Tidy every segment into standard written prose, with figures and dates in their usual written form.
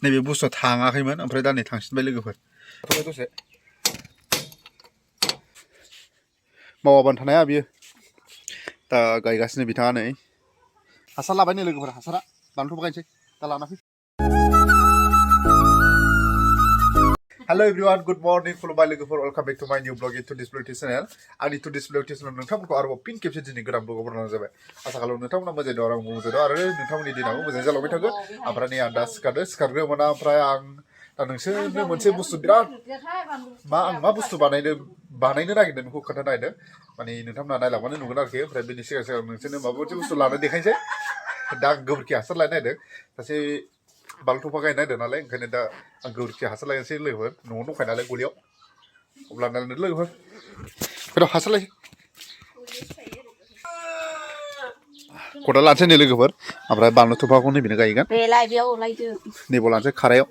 नैबे बुस्थुआ थाङाखैमोन ओमफ्राय दा नै थांसिनबाय लोगोफोर दसे मावाबानो थानाया बियो दा गायगासिनो बिथाङा नै हासार लाबाय नै लोगोफोर हासारा बानलुखौ गायनोसै दा लाना फै Hello everyone, good morning, खुलुमबाय लोगोफोर welcome back to my new blog into this beauty channel आंनि to this beauty channel नोंथांमोनखौ आरोबाव फिन खेबसे दिनै गोदान ब्लगाव बरायनाय जाबाय आसा खालामो नोंथांमोना मोजाङै दं आरो आंबो मोजाङै दं आरो नोंथांमोननि दिनाबो मोजाङै जालांबाय थागोन ओमफ्राय नै आं दा सिखारग्रोमोना ओमफ्राय आं दा नोंसोरनो मोनसे बुस्थु बिराद मा बुस्थु बानायनो नागिरदों बेखौ खोन्थानो नागिरदों माने नोंथांमोना नायलांबानो नुगोन आरोखि ओमफ्राय बेनि सिगां सिगां नोंसोरनो माबा मोनसे बुस्थु लानानै देखायनोसै दा आं गोबोरखि हासार लायनो नागिरदों सासे बानलु थफा गायनो नागिरदों नालाय ओंखायनो दा आं गोबोरखि हासार लायनोसै लोगोफोर न'आव दंखायो नालाय गलियाव अब्ला नायनो लोगोफोर फैद' हासार लायसै खदाल लानोसै नै लोगोफोर ओमफ्राय बानलु थफाखौ नैबेनो गायगोन नैबाव लानोसै खारायाव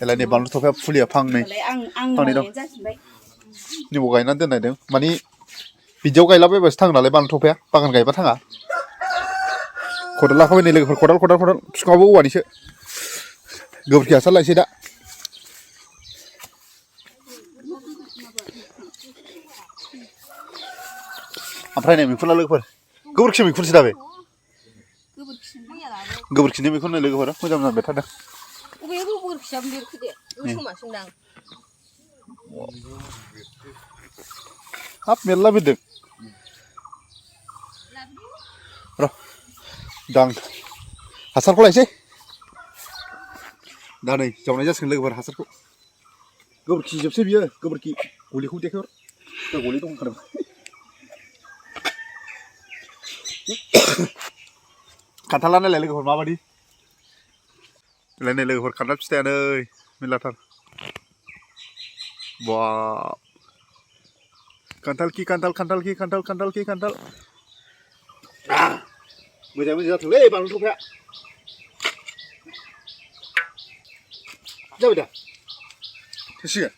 एलाय नै बानलु थफाया फुलिया फांनै दं नैबाव गायनानै दोननायदों माने बिदियाव गायलाबायबासो थाङो नालाय बानलु थफाया बागान गायबा थाङा खदाल लाखाबाय नै लोगोफोर खदाल बिफाङाबो औवानिसो गोबोरखि हासार लायसै दा ओमफ्राय नै मैखुना लोगोफोर गोबोरखि मैखुनसो दा बे गोबोरखिनि मैखुन नै लोगोफोर मोजां मोजां बेरथारदों हाब मेरला बेरदों र' दा हासारखौ लायसै दा नै जावनाय जासिगोन लोगोफोर हासारखौ गोबोरखि जोबसै बियो गोबोरखि गलिखौ देखायहर गलि दंखादों खान्थाला नायलाय लोगोफोर माबायदि नायलाय लोगोफोर खान्थाल फिथाइया नै मेरलाथार बा खान्थाल मोजाङै मोजां जाथोंलै बानलु थफाया जाबाय दा थोसिगोन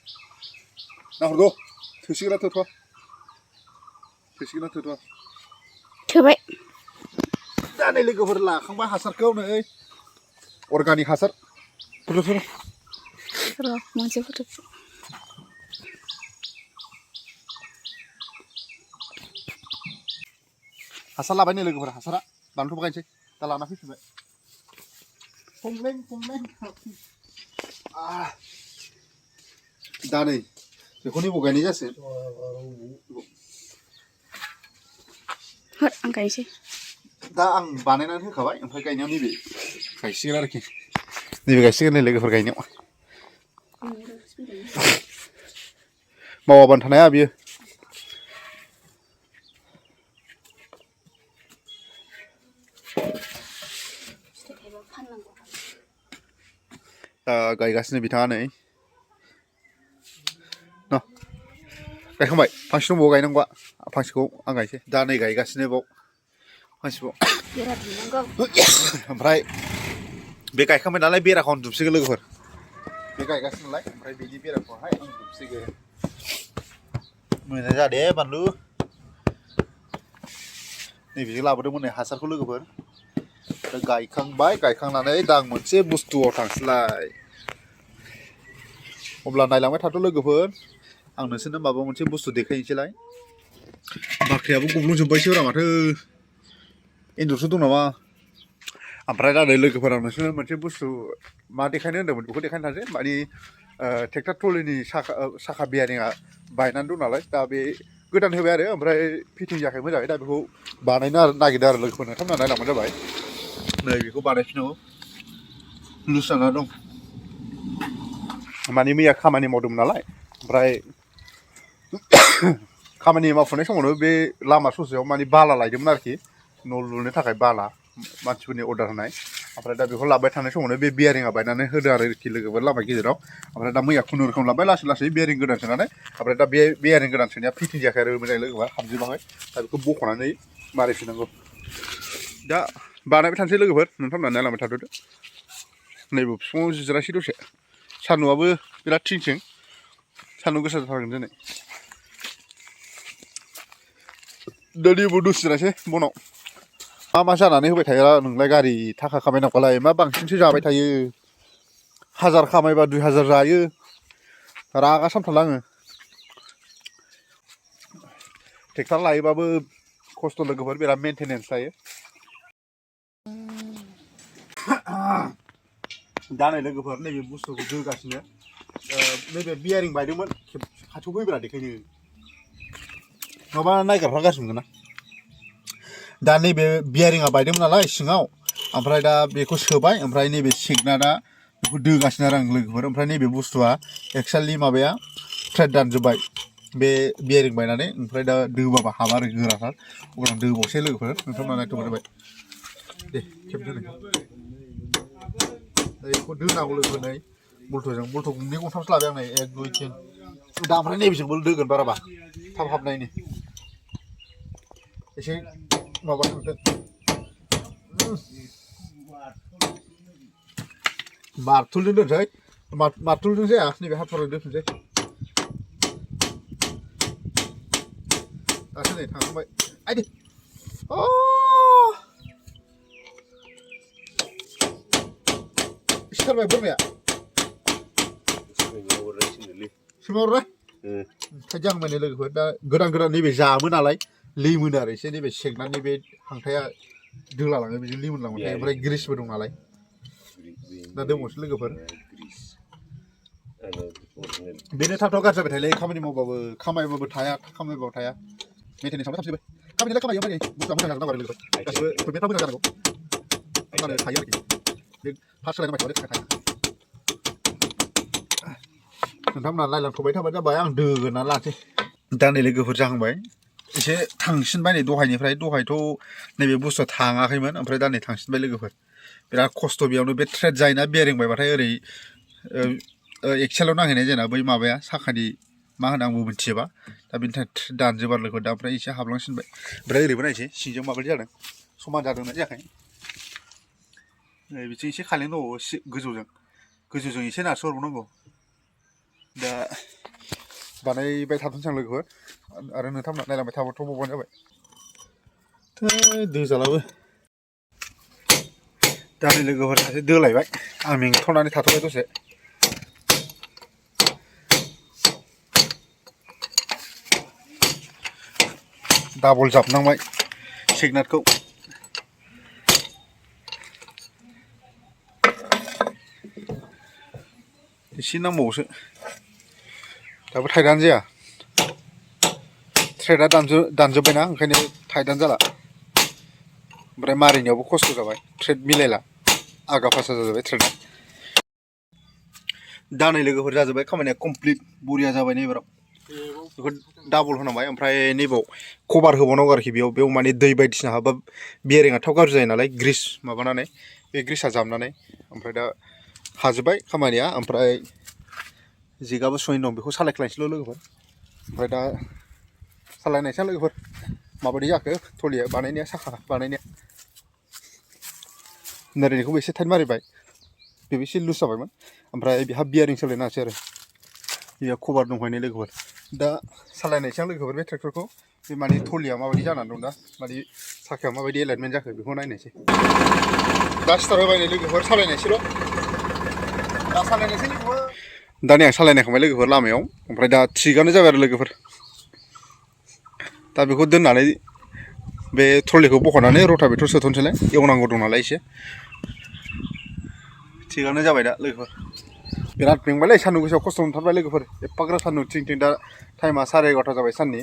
नाहरगौ थोसिगोन ना थोथ'वा थोबाय दा नै लोगोफोर लाखांबाय हासारखौ नै अर्गानिक हासार मोनसे फट' हासार लाबाय नै लोगोफोर हासारा बानलु गायनोसै दा लाना फैफिनबाय दा नै बेखौ नैबाव गायनाय जासै आं गायनोसै दा आं बानायनानै होखाबाय ओमफ्राय गायनायाव नैबे गायसिगोन आरोखि नैबे गायसिगोन नै लोगोफोर गायनायाव मावाबानो थानाया बियो गायगासिनो बिथाङा नै गायखांबाय फांसे दंबावो गायनांगौआ फांसेखौ आं गायसै दा नै गायगासिनो बाव फांसेबाव ओमफ्राय बे गायखांबाय नालाय बेराखौ आं दुमसिगोन लोगोफोर बे गायगासिनो नालाय ओमफ्राय बिनि बेराखौहाय आं दुमसिगोन मोजां जादे बानलु नैबेजों लाबोदोंमोन नै हासारखौ लोगोफोर गायखांबाय गायखांनानै दा आं मोनसे बुस्थुआव थांसैलाय अब्ला नायलांबाय थाथ' लोगोफोर आं नोंसोरनो माबा मोनसे बुस्थु देखायनोसैलाय बाख्रियाबो गब्लंजोब्बायसो रा माथो एन्जरसो दं नामा ओमफ्राय दा नै लोगोफोर आं नोंसोरनो मोनसे बुस्थु मा देखायनो होन्दोंमोन बेखौ देखायनो थांसै माने ट्रेक्टर ट्रलिनि साखा बेयारिंआ बायनानै दं नालाय दा बे गोदान होबाय आरो ओमफ्राय फिटिं जायाखै मोजाङै दा बेखौ बानायनो नागिरदों आरो लोगोफोर नोंथांमोना नायलांबानो जाबाय नै बेखौ बानायफिनांगौ लुज जाना दं माने मैया खामानि मावदोंमोन नालाय ओमफ्राय खामानि मावफुनाय समावनो बे लामा ससेयाव माने बाला लायदोंमोन आरोखि न' लुनो थाखाय बाला मानसिफोरनि अर्डार होनाय ओमफ्राय दा बेखौ लाबोबाय थानाय समावनो बे बेयारिंआ बायनानै होदों आरोखि लोगोफोर लामा गेजेराव ओमफ्राय दा मैया खुनुरुखुम लाबोबाय लासै बेयारिं गोदान सोनानै ओमफ्राय दा बे बेयारिं गोदान सोनाया फिटिं जायाखै आरो मोजाङै लोगोफोर हाबजोबाखै दा बेखौ बख'नानै मारिफिननांगौ दा बानायबाय थानोसै लोगोफोर नोंथांमोना नायलांबाय थाथ'दो नैबे बिफाङाव जिरायसै दसे सान्दुंआबो बिराद थिं सान्दुं गोसा जाथारगोन दिनै दा नैबो दसे जिरायसै बनाव मा जानानै होबाय थायो नोंलाय गारि थाखा खामायनांगौलाय मा बांसिनसो जाबाय थायो 1000 खामायबा 2000 जायो रागा सामथाला आङो ट्रेक्टर लायोबाबो खस्थ' लोगोफोर बिराद मेंटेनेन्स थायो दा नै लोगोफोर नैबे बुस्थुखौ दोगासिनो नैबे बियारिं बायदोंमोन खाथियाव फैब्रा देखायनो माबा नायग्राफ्रा गाज्रि मोनगोन ना दा नैबे बियारिंआ बायदोंमोन नालाय सिङाव ओमफ्राय दा बेखौ सोबाय ओमफ्राय नैबे सिगनाटआ बेखौ दोगासिनो आरो आं लोगोफोर ओमफ्राय नैबे बुस्थुआ एक्चुअलि माबाया थ्रेड दानजोब्बाय बे बियारिं बायनानै ओमफ्राय दा दोबाबा हाबा आरो गोराथार उनाव दोबावसै लोगोफोर नोंथांमोना नायथ'बाय दे खेबसे बेखौ दोनांगौ लोगोफोर नै बल्ट' गंनै गंथामसो लाबाय आं नै 1 2 3 दा ओमफ्राय नैबेजोंबो दोगोन बाराबा थाब हाबनायनि एसे माबा थांगोन मार्तुलजों दोनसै मार्तुलजों जाया नैबे हाथरजों दोनसै दासो नै थांखांबाय आइदि सिखारबाय बोरमाया सोमावहरबाय थाइजां माने लोगोफोर दा गोदान नैबे जामो नालाय लिमोनो आरो एसे नैबे सेगनानै बे हांथाया दोलालाङो बेजों लिमोनलांबाय थायो ओमफ्राय ग्रिसबो दं नालाय दा दंबावसो लोगोफोर बेनो थाब गाज्रि जाबाय थायोलै खामानि मावबाबो खामायबाबो थाया खामायबाबो थाया मेन्टेनेन्सआवनो थाबजोबो खामानियालाय खामायो माने बुस्थुआ मोजां जानांगौ आरो लोगोफोर गासिबो इकुइपमेन्टफ्रा मोजां जानांगौ होमबानो थायो आरोखि बे फार्स्ट सोलायनो बायथाबाथाय थाखाय थाया नोंथांमोना नायलांथ'बाय थाबा जाबाय आं दोगोना लानोसै दा नै लोगोफोर जाहांबाय एसे थांसिनबाय नै दहायथ' नैबे बुस्थुआ थाङाखैमोन ओमफ्राय दा नै थांसिनबाय लोगोफोर बिराद खस्थ' बेयावनो बे थ्रेड जायोना बेरिं बायबाथाय ओरै एक्सेलाव नांहैनाय जायोना बै माबाया साखानि मा होनो आंबो मिथिजोबा दा बेनि थाखाय दानजोबो आरो लोगो दा ओमफ्राय एसे हाबलांसिनबाय ओमफ्राय ओरैबो नायसै सिंजों माबायदि जादों समान जादोंना जायाखै नै बिथिं एसे खालें दंबावो गोजौजों एसे नारसोहरबावनांगौ दा बानायबाय थाथोंसै आं लोगोफोर आरो नोंथांमोना नायलांबाय थाबाथ' बबानो जाबाय दोजालाबो दा नै लोगोफोर सासे दोलायबाय आं मेंथ'नानै थाथ'बाय दसे डाबल जाबनांबाय सिगनाटखौ एसे नांबावोसो दाबो टाइटआनो जाया थ्रेडआ दानजोब्बायना ओंखायनो टाइटआनो जाला ओमफ्राय मारिनायावबो खस्थ' जाबाय थ्रेड मिलायला आगा फासा जाजोब्बाय थ्रेडआ दा नै लोगोफोर जाजोब्बाय खामानिया कमप्लिट बरिया जाबाय नैबाराव बेखौ डाबल होनांबाय ओमफ्राय नैबाव कभार होबावनांगौ आरोखि बेयाव माने दै बायदिसिना हाबा बेरिंआ थाब गाज्रि जायो नालाय ग्रिस माबानानै बे ग्रिसआ जामनानै ओमफ्राय दा हाजोब्बाय खामानिया ओमफ्राय जिगाबो सुनाय दं बेखौ सालायख्लायनोसैल' लोगोफोर ओमफ्राय दा सालायनायसै लोगोफोर माबायदि जाखो ट्रलिया बानायनाया साखा बानायनाया नारेनिखौबो एसे टाइट मारिबाय बेबो एसे लुज जाबायमोन ओमफ्राय बेहा बियारिं सोलायनांसै आरो बेहा कभार दंखायनो लोगोफोर दा सालायनायसै आं लोगोफोर बे ट्रेक्टरखौ बे माने ट्रलिया माबायदि जानानै दं दा माने साखाया माबायदि एलाइनमेन्ट जाखो बेखौ नायनोसै दा स्टार्ट होबाय नै लोगोफोर सालायनायसैल' दा सालायनायसै लोगोफोर दा नै आं सालायनायखांबाय लोगोफोर लामायाव ओमफ्राय दा थिगानो जाबाय आरो लोगोफोर दा बेखौ दोननानै बे ट्रलिखौ बख'नानै रटावेटर सोथ'नोसैलाय एवनांगौ दं नालाय एसे थिगानो जाबाय दा लोगोफोर बिराद मेंबायलै सान्दुं गोसायाव खस्थ' मोनथारबाय लोगोफोर एफाग्राब सान्दुं थिं दा टाइमा 11:30 जाबाय साननि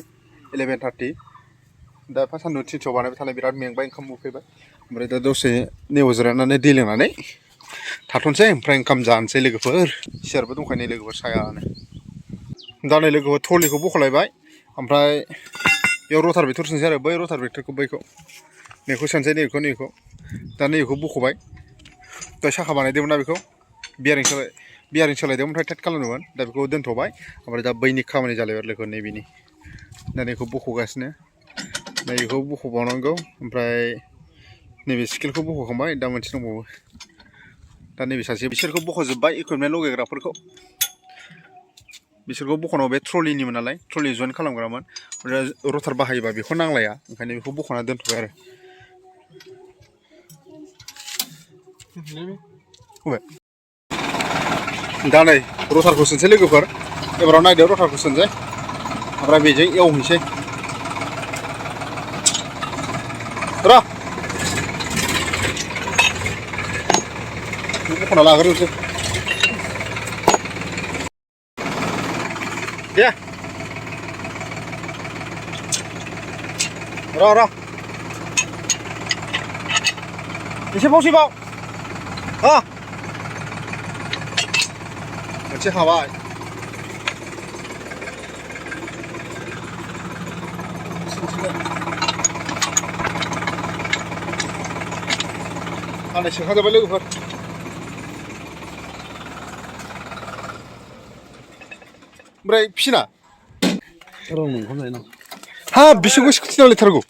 11:30 दा एफा सान्दुं थिनस'आव बानायबाय थानाय बिराद मेंबाय ओंखाम उखैबाय ओमफ्राय दा दसे नेव जिरायनानै दै लोंनानै थाथ'नोसै ओमफ्राय ओंखाम जानोसै लोगोफोर सियारबो दंखायो नै लोगोफोर सायानो दा नै लोगोफोर ट्रलिखौ बख'लायबाय ओमफ्राय बेयाव रटावेटर सोनोसै आरो बै रटावेटरखौ बैखौ नैखौ सोनोसै नैखौ दा नैखौ बख'बाय दहाय साखा बानायदोंमोन ना बेखौ बियारिं सोलायदोंमोन ओमफ्राय टाइट खालामदोंमोन दा बेखौ दोनथ'बाय ओमफ्राय दा बैनि खामानि जालायबाय लोगो नैबेनि दा नैखौ बख'गासिनो नैखौ बख'बावनांगौ ओमफ्राय नैबे स्केलखौ बख'खांबाय दा मोनसे दंबावो दा नैबे सासे बिसोरखौ बख'जोब्बाय इकुइपमेन्ट लगायग्राफोरखौ बिसोरखौ बख'नांगौ बे ट्रलिनिमोन नालाय ट्रलि जइन खालामग्रामोन रटार बाहायोबा बेखौ नांलाया ओंखायनो बेखौ बख'ना दोनथ'बाय आरो दा नै रटारखौ सोनोसै लोगोफोर एबाराव नायदो रटारखौ सोनोसै ओमफ्राय बेजों एवहैसै र' बख'ना लाग्रोनोसै दे र' एसे बावसैबाव मोनसे हाबाय आंना सोखाजोब्बाय लोगोफोर ओमफ्राय फिसिना हा बिसोरखौ स्कुटिनाव लेथारगौ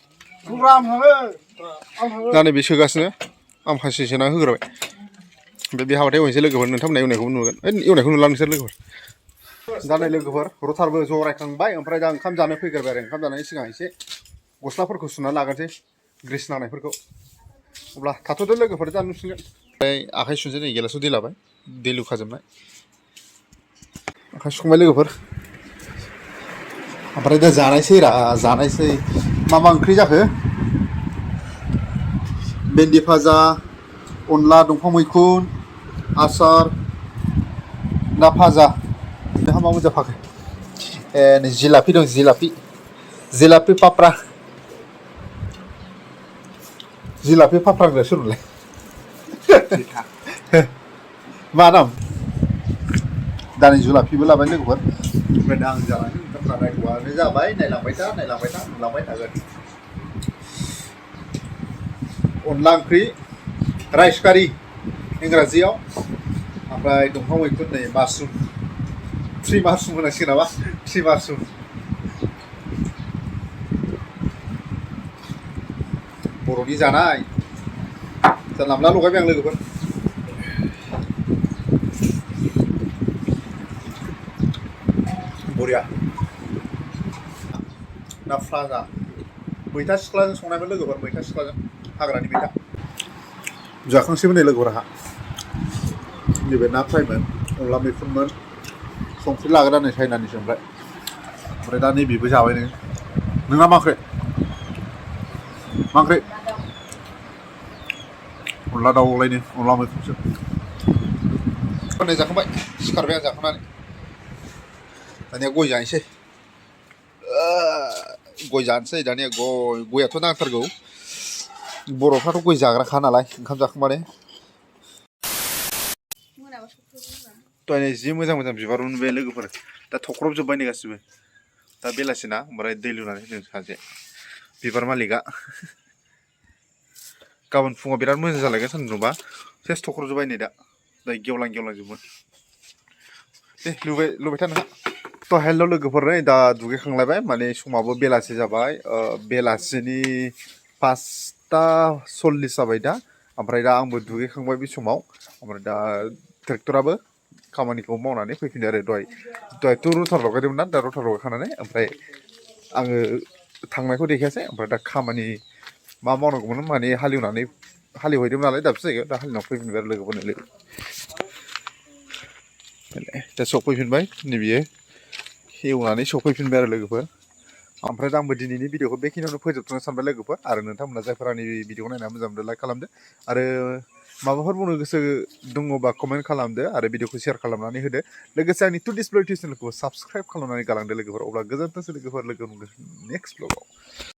दा नै बे सोगासिनो आं फांसे सोना होग्रोबाय ओमफ्राय बे हाबाथाय एवनोसै लोगोफोर नोंथांमोना एवनायखौबो नुगोन एवनायखौ नुला नोंसोर लोगोफोर दा नै लोगोफोर रटारबो जरायखांबाय ओमफ्राय दा ओंखाम जानो फैग्रोबाय आरो ओंखाम जानायनि सिगां एसे गस्लाफोरखौ सुना लाग्रोसै ग्रिस नांनायफोरखौ अब्ला थाथ'दो लोगोफोर जानो नुसिगोन ओमफ्राय आखाइ सुनोसै नै गिलासाव दै लाबाय दै लुखाजोबनाय आखाइ सुखांबाय लोगोफोर ओमफ्राय दा जानायसै मा ओंख्रि जाखो भेन्दि भाजा अनला दंफां मैखुन आसार ना भाजा नोंहा मा मोनजाफाखो ए नै जिलापि दं जिलापि पाप्रा जिलापि पाप्रा होनग्रा सोरमोनलाय मा नाम दा नै जुलापिबो लाबाय लोगोफोर ओमफ्राय दा आं जानानै ओंखाम जानायखौआनो जाबाय नायलांबाय था नुलांबाय थागोन अनला ओंख्रि राइस कारि इंराजियाव ओमफ्राय दंफां मैखुन नै मासरुम थ्रि मासरुम होनांसिगोन नामा थ्रि मासरुम बर'नि जानाय जानला मोनला लगायबाय आं लोगोफोर बरिया ना फाजा मैथा सिख्लाजों संनायमोन लोगोफोर मैथा सिख्लाजों हाग्रानि मैथा जाखांसैमोन नै लोगोफोर आंहा नैबे ना फ्रायमोन अनला मैखुनमोन संख्रि लागोन नै चाइनानिसो ओमफ्राय दा नैबेबो जाबाय नोंना मा ओंख्रि अनला दाउलायनो अनला मैखुनसो नै जाखांबाय सिखारबाय आं जाखांनानै दानिया गय जानोसै दानिया गयाथ' नांथारगौ बर'फ्राथ' गय जाग्राखा नालाय ओंखाम जाखांबानो दहाय जि मोजां बिबार मोनबाय लोगोफोर दा थख्रबजोब्बाय नै गासिबो दा बेलासिना ओमफ्राय दै लुनानै होदों सासे बिबार मालिकआ गाबोन फुङाव बिराद मोजां जालायगोन सान्दुं दुंबा सेस थख्रबजोब्बाय नै दा गेवलां जोबमोन दे लुबाय था नोंहा थ' हेल' लोगोफोर नै दा दुगैखांलायबाय माने समाबो बेलासि जाबाय बेलासिनि 5:40 जाबाय दा ओमफ्राय दा आंबो दुगैखांबाय बे समाव ओमफ्राय दा ट्रेक्टराबो खामानिखौ मावनानै फैफिनदो आरो दहायथ' रटार लगायदोंमोन ना दा रटार लगायखानानै ओमफ्राय आङो थांनायखौ देखायासै ओमफ्राय दा खामानि मा मावनांगौमोन माने हालेवहैदोंमोन नालाय दाबसे जायगायाव दा हालेवनानै फैफिनबाय आरो लोगोफोरनो दा सफैफिनबाय नैबेयो एवनानै सफैफिनबाय आरो लोगोफोर ओमफ्राय दा आंबो दिनैनि भिडिअखौ बेखिनियावनो फोजोबथ'नो सानबाय लोगोफोर आरो नोंथांमोना जायफोर आंनि भिडिअखौ नायना मोजां मोनदों लाइक खालामदो आरो माबाफोर बुंनो गोसो दङबा कमेन्ट खालामदो आरो भिडिअखौ शेयार खालामनानै होदो लोगोसे आंनि टु डिसप्ले चेनेलखौ साबस्क्राइब खालामनानै गालांदो लोगोफोर अब्ला गोजोनथोंसै लोगोफोर लोगो मोनगोन नेक्स्ट ब्लगाव